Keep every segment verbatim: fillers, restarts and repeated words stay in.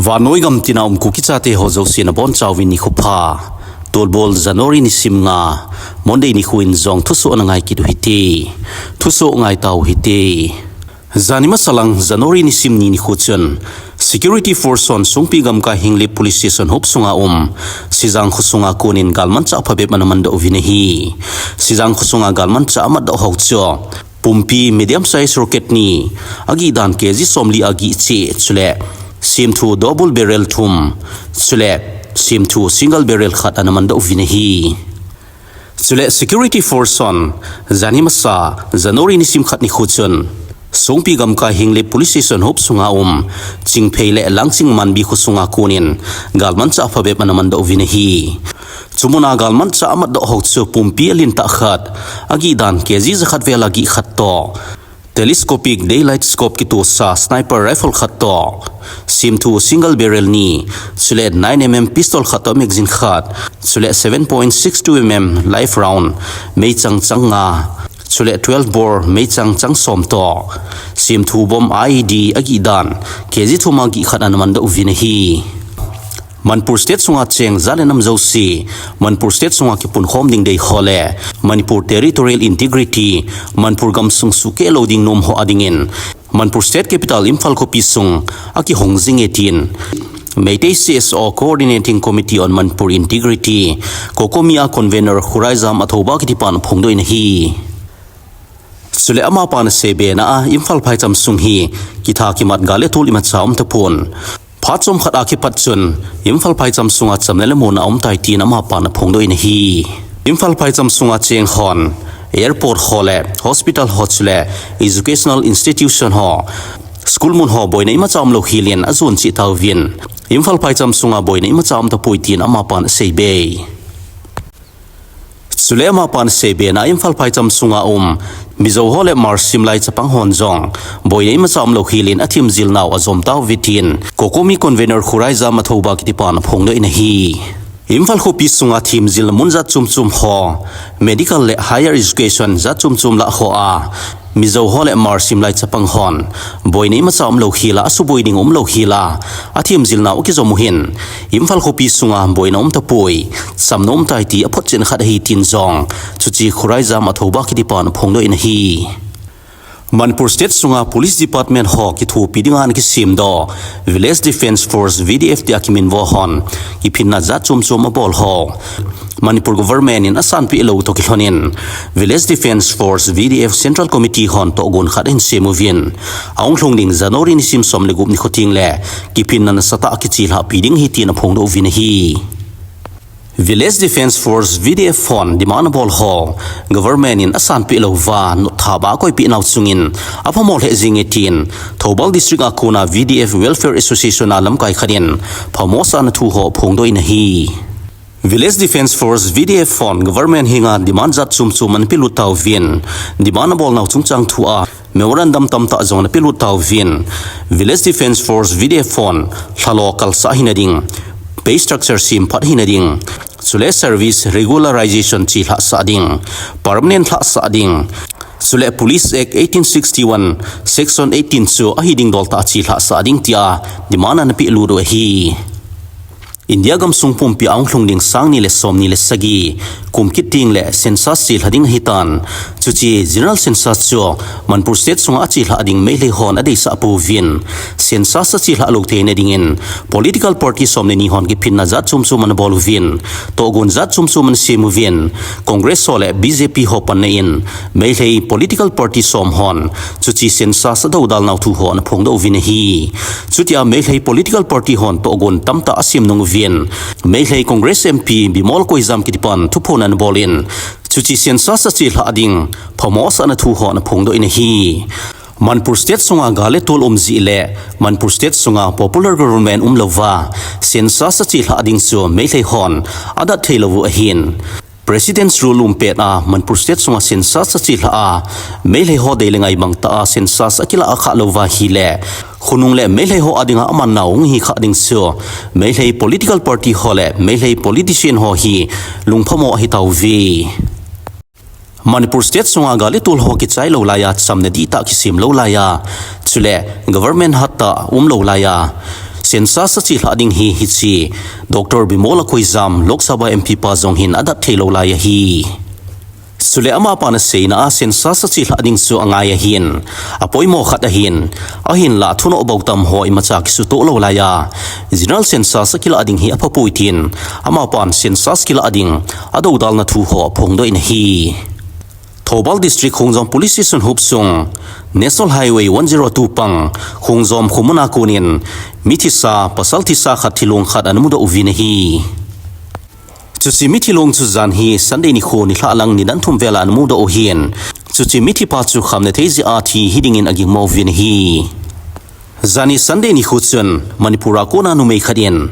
Vannoi gam tina um Kuki chate ho jouse nabonchauvin nikho pha. Tolbol January nisim nga, Monday nikho in jong thusoh nangai kit u hite. Thusoh ngai tau hite. Jani masalang January nisim ni nikho chun Security Force hon Songpi gamkai Henglep Police Station hop sunga um Sijang kho sunga konin galmanchah phabep ana mandoh uvin ahi. Sijang kho sunga galmanchah amatdoh ho chu pumpi medium size rocket ni, agih dan K G somli agih cheh, chule semthu double barrel thum, chule semthu single barrel khat ana mandoh uvin ahi. Chule Security Force hon jani masa January nisim khat nikho chun Songpi gamkai Henglep Police Station hop sunga um Chingphei le Langching Manbi kho sunga konin galmanchah phabep ana mandoh uvin ahi. Chumuna galmanchah amatdoh ho chu pumpi alin tah khat, agih dan K G jakhat vel agih khat toh, telescopic daylight scope kitohsa sniper rifle khat toh, semthu single barrel ni, chule nine M M pistol khat toh magazine khat, chule seven point six two M M live round meichang chang nga, chule twelve bore meichang chang som toh, semthu bomb I E D agih dan K G thum agih khat ana mandoh uvin ahi. Manipur State sunga cheng jat le nam jouse, Manipur State sunga kipunkhom ding dei ho le Manipur Territorial Integrity, Manipur gamsung sukeh lou ding nom ho adingin Manipur State Capital Imphal khopi sung akihong jinge tin Meitei C S O Coordinating Committee on Manipur Integrity, COCOMI a Convener Khuraijam Athouba kitipan aphongdoh in ahi. Chule amapan aseibe na a Imphal phaicham sung hi kitha kimat gal le tol imacha umtapon. Phat chomkhat a kipat chun Imphal phaicham sunga chamna le monna aumtai tin amapan aphongdoh in ahi. Imphal phaicham sunga cheng hon airport ho le hospital ho chule educational institution ho, school mun ho boina imacha umlou helin ajon cheh tauvin, Imphal phaicham sunga boina imacha umtapoi tin amapan aseibe. Chule amapan aseibe na Imphal phaicham sunga um Mizo ho le Hmar simlai chapang hon jong boina imacha umlou helin athemjil nau ajom tauve tin COCOMI Convener Khuraijam Athouba kitipan aphongdoh in ahi. Imphal khopi sunga themjilna mun jat chom chom ho, medical le higher education jat chom chom lah ho a Mizo ho le Hmar simlai chapang hon boina imacha umlou hela, asuboi ding umlou hela athemjil nau akijom u hin, Imphal khopi sunga boina umtapoi, chamna umtai ti aphotchen khat ahi tin jong chuche Khuraijam Athouba kitipan aphongdoh in ahi. Manipur State sunga Police Department ho kithopi dinga ana kisemdoh Village Defence Force, V D F tia kiminvo hon kiphinna jat chom chom abol ho Manipur government in asanpeh lou toh kilhonin Village Defence Force, V D F Central Committee hon tohgon khat ahin sem uvin, ahung lhung ding January nisim som le gup nikho tengle kiphinna nasatah a kichelhahpi ding ahi tin aphongdoh uvin ahi. Village Defence Force, V D F hon demand abol ho government in asanpeh louva notthap a akoipeh nau chungin aphamo lheh jinge tin Thoubal District a kona V D F Welfare Association a lamkai khat in phamo asahna thu ho aphongdoh in ahi. Village Defence Force, V D F hon government henga demand jat chom chom ana pelut tauvin, demand abol nau chungchang thu a memorandum tamtah jong ana pelut tauvin, Village Defence Force, V D F hon lhalo kalsah hina ding, pay structure semphat hina ding, chule service regularization chelhahsah ding, permanent lhahsah ding, chule Police Act eighteen sixty-one Section eighteen chu ahi ding dol tah a chelhahsah ding tia demand ana pelut u ahi. India gamsung pumpi a hung lhung ding sang ni le som ni le sagi kum kit tengle census chelha ding ahitan. Chuche general census chu Manipur State sunga achelhah ding Meitei hon adeisah pouvin, census achelhah lou theina dingin political party som le ni hon kiphinna jat chom chom ana bol uvin, tohgon jat chom chom ana sem uvin, Congress ho le B J P ho panna in Meitei political party som hon chuche census adoudal nau thu ho ana phongdoh uvin ahi. Chutia Meitei political party hon tohgon tamtah asem nung uvin, Meitei Congress M P Bimol Akoijam kitipan thuphon ana bol in, chuche census achelhah ding phamo asahna thu ho ana phongdoh in ahi. Manipur State sunga gal le tol um jeh le Manipur State sunga popular government umlouva census achelhah ding chu Meitei hon adat theilou u ahin, President's Rule umpet a Manipur State sunga census achelhah a Meitei ho dei le ngai bang tah a census akilah khah louva ahile, khonung le Meitei ho adinga aman nau hung hi khah ding chu Meitei political party ho le Meitei politician ho hi lungphamo ahi tauve. Manipur State sunga gal le tol ho kichai lou laiya, chamna dihtah kisem lou laiya, chule government hattah umlou laiya, Census a chelhah ding hi hiche Doctor Bimol Akoijam, Lok Sabha M P pa jong hin adat thei lou lai ahi. Chule amapan aseina a census a chelhah ding chu angai ahin, apoimo khat ahin, ahinlah thunoh bou tam ho imacha kisutoh lou lai a, general census a kilah ding hi aphapoi tin, amapan census kilah ding adoudalna thu ho aphongdoh in ahi. Thoubal District Khongjom Police Station huop sung National Highway one zero two pang Khongjom khomun a konin mi thisa, pasal thisa khat, thilong khat ana mudoh uvin ahi. Chuche mi thilong chu jan hi Sunday nikho nilhah lang nidan thum vel a ana mudoh u ahin, chuche mi thipa chu khamna thei jeh a thi hiding in agingmo uvin ahi. Jan hi Sunday nikho chun Manipur a kona numei khat in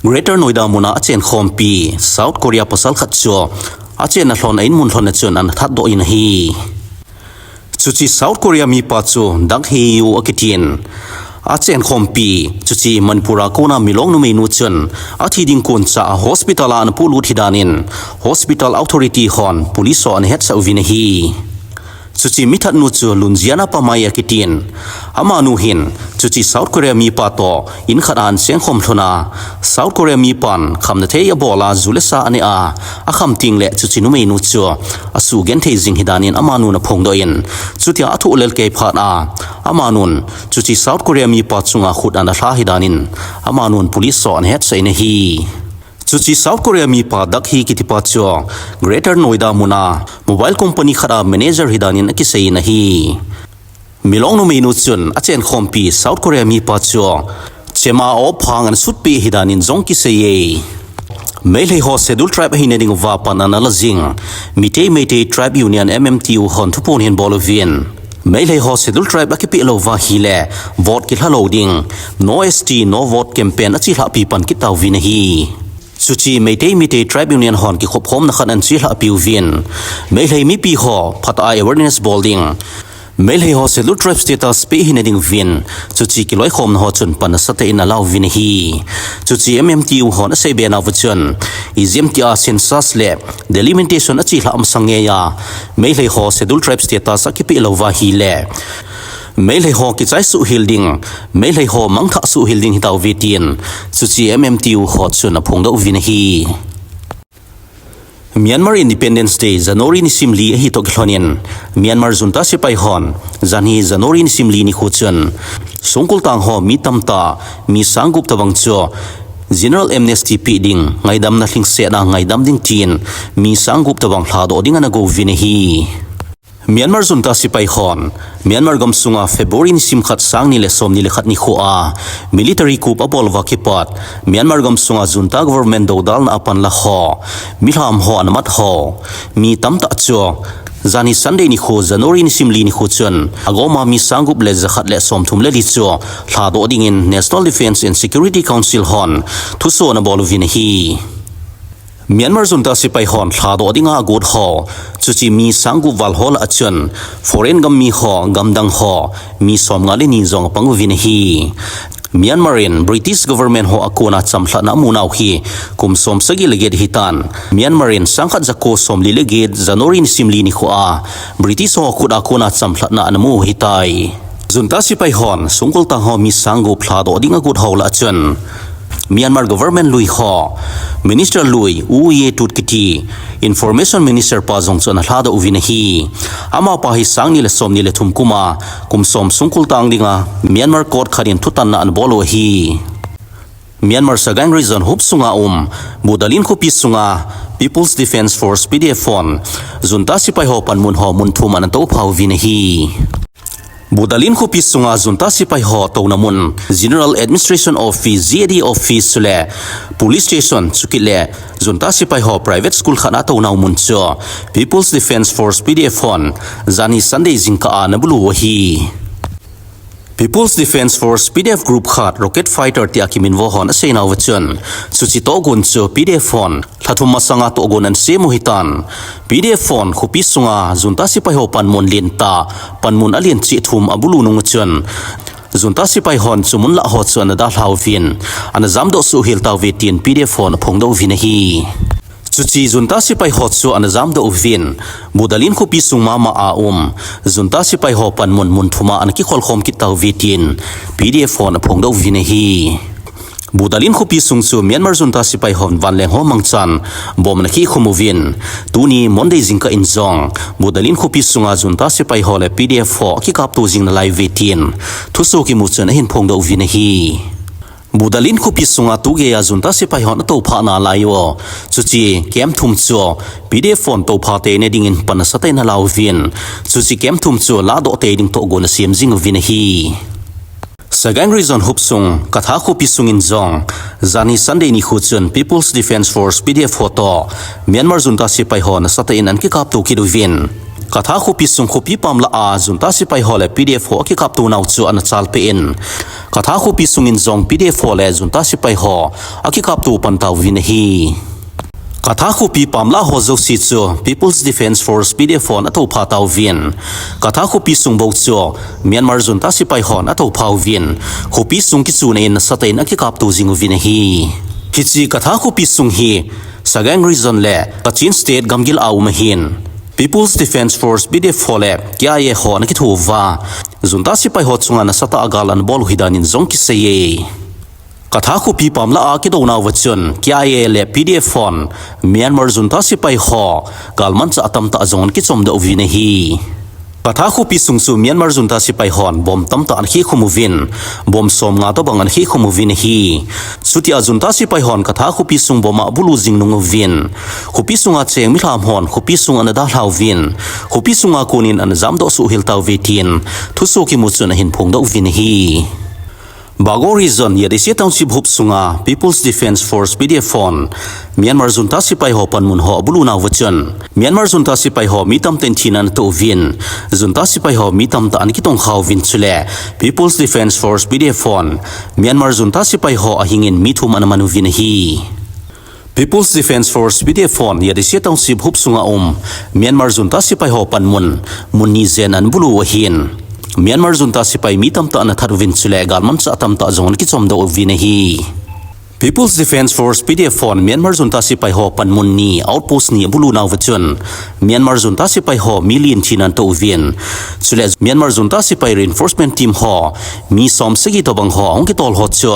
Greater Noida mun a achenkhompi South Korea pasal khat chu achenna lhon a in mun lhon a chun ana thatdoh in ahi. Chuche South Korea mipa chu Dak Hee Yoo akitin, achenkhompi chuche Manipur a kona milong numeinu chun athi ding koncha a hospital a ana polut hidan in hospital authority hon police ho ana hetsah uvin ahi. Chuche mi thatnu chu Lunjiana Pamai akitin, amanu hin chuche South Korea mipa toh in khat a ana chengkhom lhon a, South Korea mipan khamna thei abol a, ju le sa aneh a, akham tengle chuche numeinu chu asugenthei jing hidan in amanun aphongdoh in, chutia athoh lel kei phat a, amanun chuche South Korea mipa chunga khut ana lha hidan in amanun police ho ana hetsah in ahi. Chuche South Korea mipa Dak Hee kitipa chu Greater Noida mun a mobile company khat a manager hidan in akisei in ahi. Milong numeinu chun achenkhompi South Korea mipa chu chema o phang ana sutpeh hidan in jong kiseiye. Meitei ho Scheduled Tribe ahina dinguva pan ana la jing Meitei, Meitei Tribe Union, M M T U hon thuphon ahin bol uvin, Meitei ho Scheduled Tribe akipeh lou uva ahile vote kilha lou ding, No S T, No Vote campaign achelhahpi pan kit tauvin ahi. Chuche Meitei, Meitei Tribe Union hon kikhopkhomna khat ana chelhahpi uvin, Meitei mipi ho phat a awareness bol ding, Meitei ho Scheduled Tribe status peh hina dinguvin, chuche kiloikhomna ho chun pan nasatah in ala uvin ahi. Chuche M M T U hon aseibe nauva chun, ijemtia census le delimitation achelhah masang ngeiya Meitei ho Scheduled Tribe status akipeh lou uva ahile Meitei ho kichai suhhel ding, Meitei ho mangthah suhhel ding hitauve tin, chuche M M T U ho chun aphongdoh uvin ahi. Myanmar Independence Day, January nisim li ahi toh kilhonin, Myanmar junta sepai hon, jan hi January nisim li nikho chun, Songkul tang ho mi tamtah, mi sang gup tobang chu, general amnesty peh ding, ngaidamna lhingsetna ngaidam ding tin, mi sang gup tobang lhadoh ding ana gouvin ahi. Myanmar junta sepai hon, Myanmar gamsunga February nisim khat, sang ni le som ni le khat nikho a military coup abol uva kipat, Myanmar gamsunga junta government doudalna a panla ho, milham ho ana mat ho, mi tamtah chu, jan hi Sunday nikho, January nisim li nikho chun, agoma mi sang gup le jakhat le som thum le li chu, lhadoh dingin National Defence and Security Council hon, thuso ana bol uvin ahi. Myanmar junta sepai hon lhadoh dinga agot ho, chuche mi sang gup val ho lah a chun, foreign gam mi ho, gamdang ho, mi som nga le ni jong apang uvin ahi. Myanmar in British government ho a kona chamlhatna amu nau hi, kum som sagi le get ahitan, Myanmar in sang khat jako som li le get January nisim li nikho a, British ho khut a kona chamlhatna ana mu u ahitai. Junta sepai hon, Songkul tang ho mi sang gup lhadoh ding agot ho lah a chun, Myanmar government lui ho, Minister lui, U Ye Tut kiti, Information Minister pa jong chu ana lhadoh uvin ahi. Amapa hi sang ni le som ni le thum kum a, kum som Songkul tang dinga, Myanmar court khat in thutanna ana bol u ahi. Myanmar Sagaing Region huop sunga um, Budalin khopi sunga, People's Defence Force, P D F hon, junta sepai ho panmun ho mun thum ana toupha uvin ahi. Budalin khopi sunga junta sepai ho touna mun, General Administration Office, G A D Office chule Police Station chukit le junta sepai ho private school khat a tounau mun chu People's Defence Force, P D F hon jan hi Sunday jingkah a ana bulu u ahi. People's Defence Force, P D F group khat, Rocket Fighter tia kiminvo hon aseinauva chun, chuche tohgon chu P D F hon lha thum masanga tohgon ana sem u ahitan, P D F hon khopi sunga junta sepai ho panmun lentah, panmun alen cheh thum abulu nung u chun, junta sepai hon chu mun lah ho chu ana dalha uvin, ana jamdoh suhhel tauve tin P D F hon aphongdoh uvin ahi. Chuche junta sepai ho chu ana jamdoh uvin, Budalin khopi sung mama a um, junta sepai ho panmun mun thum a ana kikholkhom kit tauve tin P D F hon aphongdoh uvin ahi. Budalin khopi sung chu Myanmar junta sepai hon vanleng ho mangchan bomb ana kikhum uvin, tuni Monday jingkah in jong Budalin khopi sunga junta sepai ho le P D F ho akikapto jing nalai uve tin thusoh kimu chun ahin phongdoh uvin ahi. Budalin khopi sunga tugeiya junta sepai hon atoupha nalai u, chuche camp thum chu P D F hon toupha teina dingin pan nasatah in ala uvin, chuche camp thum chu lahdoh tei ding tohgon asem jing uvin ahi. Sagaing Region hopsung Katha khopi sungin jong janhi Sunday nikho chun People's Defence Force, P D F ho toh Myanmar junta sepai ho nasatah in ana kikapto kit uvin, Katha khopi sung khopi pam lah a junta sepai ho le P D F ho akikapto nau chu ana chalpeh in, Katha khopi sungin jong P D F ho le junta sepai ho akikapto pan tauvin ahi. Katha khopi pam lah ho jouse chu People's Defence Force, P D F hon atoupha tauvin, Katha khopi sung bou chu Myanmar junta sepai hon atoupha uvin, khopi sung kichuna in nasatah in akikapto jing uvin ahi. Hiche Katha khopi sung hi Sagaing Region le Kachin State gamgi lah a um ahin, People's Defence Force, P D F ho le K I A ho ana kitho uva, junta sepai ho chunga nasatah a gal ana bol u ahi danin jong kiseiye. Katha khopi pam lah a kidou nauva chun K I A le P D F hon Myanmar junta sepai ho galmanchah atamtah jong ana kichomdoh uvin ahi. Katha khopi sung chu Myanmar junta sepai hon bomb tamtah ana kikhum uvin, bomb somnga tobang ana kikhum uvin ahi. Chutia junta sepai hon Katha khopi sung bomb a abulu jing nung uvin, khopi sunga cheng milham hon khopi sung ana dalha uvin, khopi sunga konin ana jamdoh suhhel tauve tin thusoh kimu chun ahin phongdoh uvin ahi. Bago Region Yadeshe Township hopsunga People's Defence Force, P D F hon Myanmar junta sepai ho panmun ho abulu nauva chun Myanmar junta sepai ho mi tamtah in thina ana toh uvin, junta sepai ho mi tamtah ana kitongkha uvin, chule People's Defence Force, P D F hon Myanmar junta sepai ho ahingin mi thum ana man uvin ahi. People's Defence Force, P D F hon Yadeshe Township hopsunga um Myanmar junta sepai ho panmun mun ni jen ana bulu u ahin, Myanmar junta sepai mi tamtah ana that uvin, chule galmanchah tamtah jong ana kichomdoh uvin ahi. People's Defence Force, P D F hon Myanmar junta sepai ho panmun ni, outpost ni abulu nauva chun Myanmar junta sepai ho mi li in thina ana toh uvin, chule Myanmar junta sepai reinforcement team ho mi som sagi tobang ho ahung kitol ho chu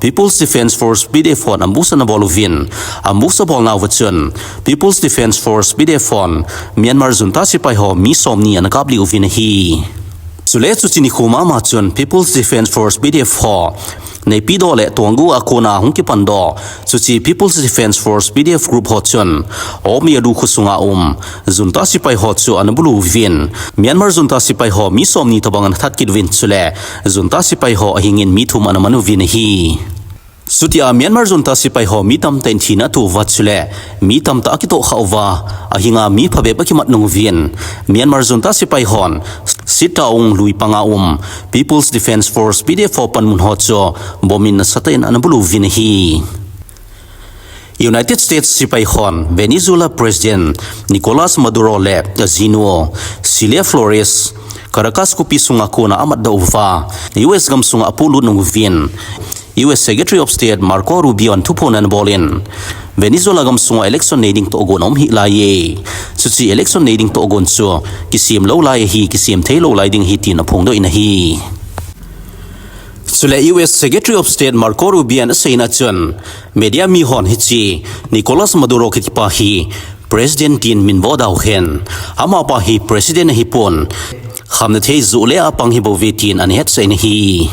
People's Defence Force, P D F hon ambush ana bol uvin, ambush abol nauva chun People's Defence Force, P D F hon Myanmar junta sepai ho mi somni ana kaplih uvin ahi. Chule chuche nikho mama chun People's Defence Force, P D F ho Naypyidaw le Taungoo a kona hung kipandoh chuche People's Defence Force, P D F group ho chun Awmyadu khosunga um junta sepai ho chu ana bulu uvin, Myanmar junta sepai ho mi somni tobang ana that kit uvin, chule junta sepai ho ahingin mi thum ana man uvin ahi. Chutia Myanmar junta sepai ho mi tamtah in thina atoh uva, chule mi tamtah akitohkhah uva, ahinga mi phabep akimat nung uvin, Myanmar junta sepai hon Sittaung lui panga um People's Defence Force, P D F ho panmun ho chu bomb in nasatah in ana bulu uvin ahi. United States sepai hon Venezuela President Nicolas Maduro le ajinu Cilia Flores Caracas khopi sunga kona amatdoh uva, U S gamsunga apolut nung uvin, U S Secretary of State Marco Rubio in thuphon ana bol in, Venezuela gamsunga election nei ding tohgon aum hih laiye. Chuche election nei ding tohgon chu kisem lou lai ahi, kisem thei lou lai ding ahi tin aphongdoh in ahi. Chule U S Secretary of State Marco Rubio in aseina chun, media mi hon hiche Nicolas Maduro kitipa hi President tin min vo dauhen, amapa hi President ahipon, khamna thei joh le apang hibouve tin ana hetsah in ahi.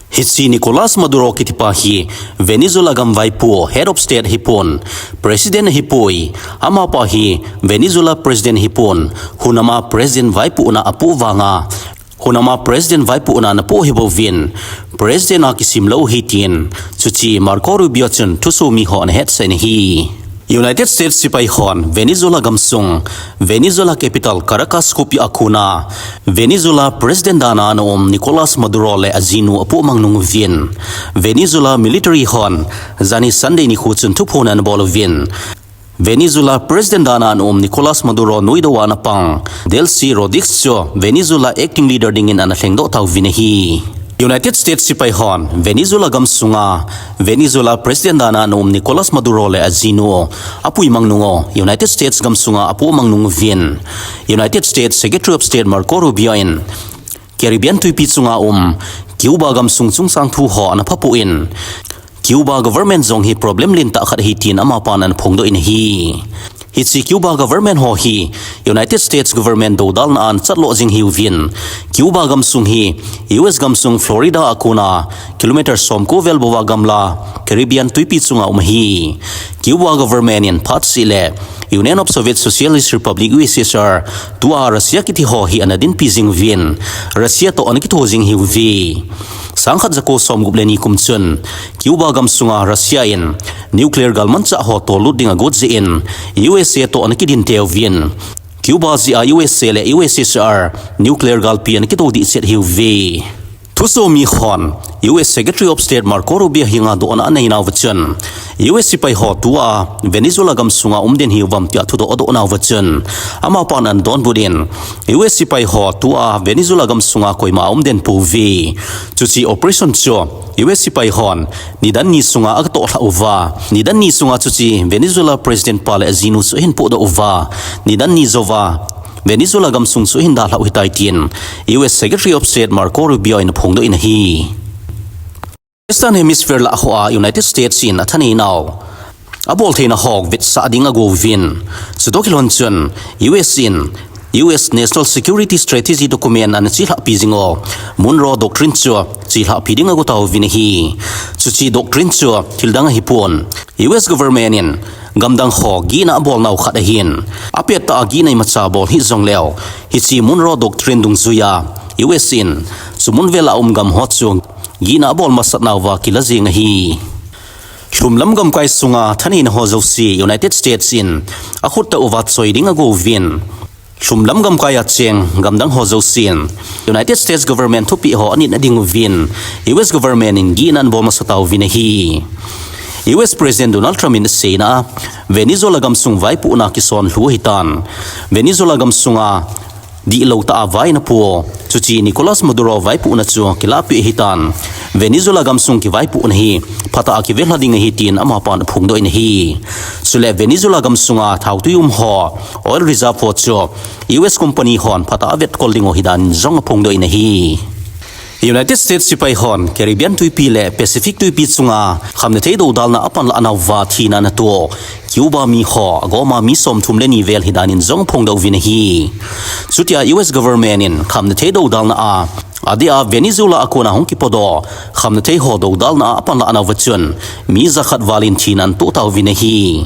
Hiche Nicolas Maduro kitipa hi Venezuela gam vaipo, head of state ahipon, President ahipoi, amapa hi Venezuela President ahipon, hunama President vaipohna apoh vanga, hunama President vaipohna ana poh hibouvin, President a kisem lou ahi tin, chuche Marco Rubio chun thusoh mi ho ana hetsah in ahi. United States sepai hon Venezuela gamsung, Venezuela capital Caracas khopi a kona, Venezuela President dana ana um Nicolas Maduro le ajinu apoh mang nung uvin, Venezuela military hon janhi Sunday nikho chun thuphon ana bol uvin, Venezuela President dana ana um Nicolas Maduro noidou a ana pang Delcy Rodriguez chu Venezuela acting leader dingin ana lhengdoh tauvin ahi. United States sepai hon Venezuela gamsunga Venezuela President dana ana um Nicolas Maduro le ajinu apuimang nung u United States gamsunga apoh mang nung uvin, United States Secretary of State Marco Rubio in Caribbean tuipi chunga um Cuba gamsung chungchang thu ho ana phapoh in, Cuba government jong hi problem lentah khat ahi tin amapan ana phongdoh in ahi. Hiche Cuba government ho hi United States government dodalna a ana chatlo jing ahiuvin, Cuba gamsung hi U S gamsung Florida a kona kilometer somko vel bouva gamla Caribbean tuipi chunga um ahi. Cuba government in phat seh le Union of Soviet Socialist Republic, U S S R, tua Russia kiti ho hi ana dinpi jing uvin, Russia toh ana kitho jing ahiuve. Sangkhat jako somgup le ni kum chun Cuba gamsunga Russia in nuclear galmanchah ho tolut ding agot jeh in U S A toh ana kidinte uvin, Cuba jeh a U S A le U S S R nuclear galpi ana kitoh dehchet ahiuve. Thuso mi hon U S Secretary of State Marco Rubio henga dohna anei nauva chun, U S sepai ho tua Venezuela gamsunga um den ahiuvam tia thudoh adoh nauva chun, amapan ana donbut in, U S sepai ho tua Venezuela gamsunga koima aum den pouve. Chuche operation chu U S sepai hon nidan ni sunga agatoh lhah uva, nidan ni sunga chuche Venezuela President pa le ajinu chu ahin pohdoh uva, nidan ni jouva Venezuela gamsung chu ahin dalhah u ahitai tin U S Secretary of State Marco Rubio in aphongdoh in ahi. Western Hemisphere lah hoa United States in athaneinau abol theina ho vetsah ding agouvin, chutoh kilhon chun U S in U S National Security Strategy Document ana chelhahpi jing u Monroe Doctrine chu chelhahpi ding agotauvin ahi. Chuche doctrine chu thildang ahipon, U S government in gamdang ho gihna abolnau khat ahin, apettah a gihna imacha bol hih jongleu, hiche Monroe Doctrine dungjuiya U S in chumun vela um gam ho chu gihna abol masatnauva kila jeng ahi. Lhumlam gamkai sunga thaneina ho jouse United States in akhut tah uva choi ding agouvin, lhumlam gamkai a cheng gamdang ho jousen United States government thupeh ho anit nading uvin U S government in gihna anabol masatauvin ahi. U S President Donald Trump in aseina a, Venezuela gamsung vaipohna kisonlhu ahitan, Venezuela gamsunga dihlou tah a vai ana po, chuche Nicolas Maduro vaipohna chu kilahpeh ahitan, Venezuela gamsung kivaipohna hi phatah a kivelha ding ahi tin amapan aphongdoh in ahi. Chule Venezuela gamsunga thaotui um ho, oil reserve ho chu U S company hon phatah a avetkol dingu ahidan jong aphongdoh in ahi. United States sepai hon Caribbean tuipi le Pacific tuipi chunga khamnathei dodalna apanlah nauva thina anato Cuba mi ho agoma mi somthum le ni vel ahidan in jong aphongdoh uvin ahi. Chutia U S government in khamnathei dodalna a, adeh a Venezuela a kona hung kipodoh khamnathei ho dodalna a apanlah nauva chun mi jakhat val in thina anatoh tauvin ahi.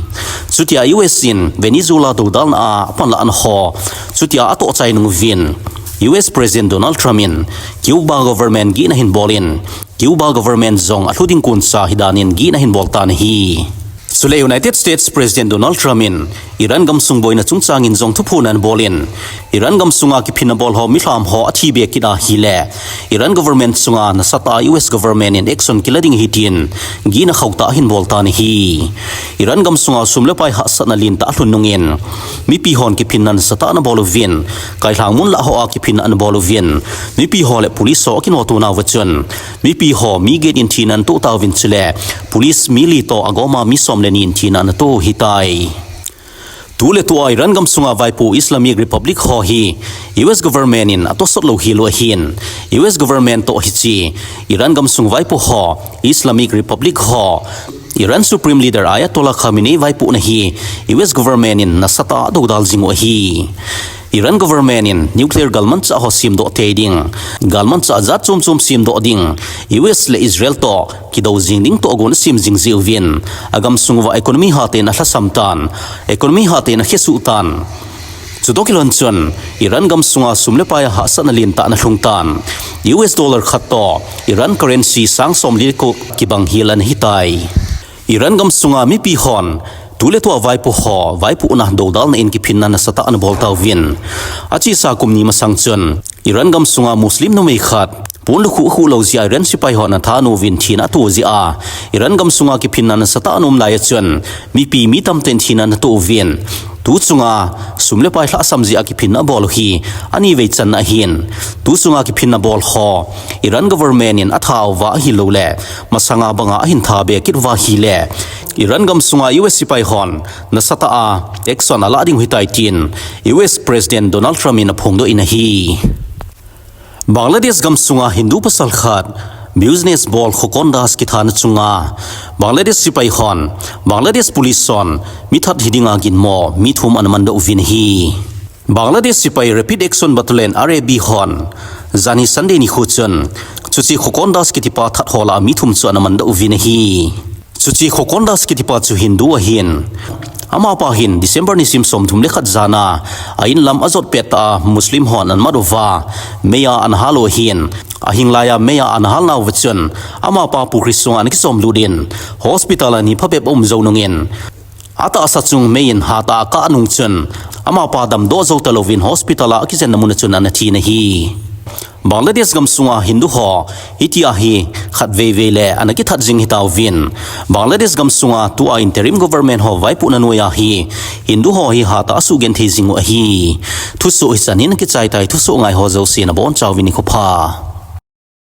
Chutia U S in Venezuela dodalna a apanlahna ho chutia atohchai nung uvin, U S President Donald Trump in Cuba government gihna ahin bol in, Cuba government jong alhu ding koncha ahidan in gihna ahin bol tan ahi. Chule United States President Donald Trump in Iran gamsung boina chungchang in jong thuphon anabol in, Iran gamsunga kiphinna bol ho milham ho athi be kit ahile, Iran government chunga nasatah a U S government in action kila ding ahi tin gihna khauhtah ahin bol tan ahi. Iran gamsunga sum le pai hahsatna lentah alhun nungin, mipi hon kiphinna nasatah anabol uvin, kailhang mun lah hoa kiphinna anabol uvin, mipi ho le police ho akinoto nauva chun, mipi ho mi get in thina anatoh tauvin chule, police mi li toh agoma mi som le ni in thina anatoh u ahitai. Tuletua Iran gamsunga vaipo Islamic Republic ho hi U S government in atosot lou hilou ahin, U S government toh hiche Iran gamsung vaipo ho, Islamic Republic ho, Iran Supreme Leader Ayatollah Khamenei vaipohna hi U S government in nasatah a adodal jing u ahi. Iran government in nuclear galmanchah ho semdoh tei ding, galmanchah jat chom chom semdoh ding, U S le Israel toh kidou jing ding toh agon asem jing jeh uvin, agamsung uva economy hatah in alhasam tan, economy hatah in akhesuh tan. Chutoh kilhon chun, Iran gamsunga sum le pai a hahsatna lentah analhung tan. U S dollar khat toh Iran currency sang som le ko kibang hel ana hitai. Iran gamsunga mipi hon tuletua vaipo ho vaipohna dodalna in kiphinna nasatah anabol tauvin. Achesa kum ni masang chun, Iran gamsunga Muslim numei khat pon lukhuh akhuh lou jeh a Iran sepai hon atha uvin thina ato jeh a, Iran gamsunga kiphinna nasatah ana um lai a chun, mipi mi tamtah in thina anato uvin. Tu chunga sum le pai lhahsam jeh a kiphinna abol u hi anivei channa ahin, tu chunga kiphinna bol ho Iran government in atha uva ahilouleh, masanga banga ahin tha be kit uva ahile, Iran gamsunga U S sepai hon nasatah a action alah ding u ahitai tin U S President Donald Trump in aphongdoh in ahi. Bangladesh gamsunga Hindu pasal khat Business bol Khokon Das kithana chunga Bangladesh sepai hon Bangladesh police hon mithat hidinga ginmo mi thum ana mandoh uvin ahi. Bangladesh sepai Rapid Action Battalion, R A B, hon janhi Sunday nikho chun chuche Khokon Das kitipa that ho lah a mi thum chu ana mandoh uvin ahi. Chuche Khokon Das kitipa chu Hindu ahin, amapa hin December nisim somthum le khat jana a inlam ajot pet a Muslim hon ana mat uva meiya ana hal u ahin, ahing laiya meiya ana hal nauva chun amapa pukri sunga ana kichom lut in hospital a ni phabep aum jou nungin, atahsa chung mei in hatah a akah nung chun amapa damdoh jou talouvin hospital a akijenna muna chun ana thi in ahi. Bangladesh gamsunga Hindu ho hitia hi khatvei vei le ana kithat jing hitauvin, Bangladesh gamsunga tua interim government ho vaipohna noiya hi Hindu ho hi hatah a asugenthei jing u ahi. Thusoh hichan hin akichai tai, thusoh ngai ho jouse nabonchauvin nikho pha.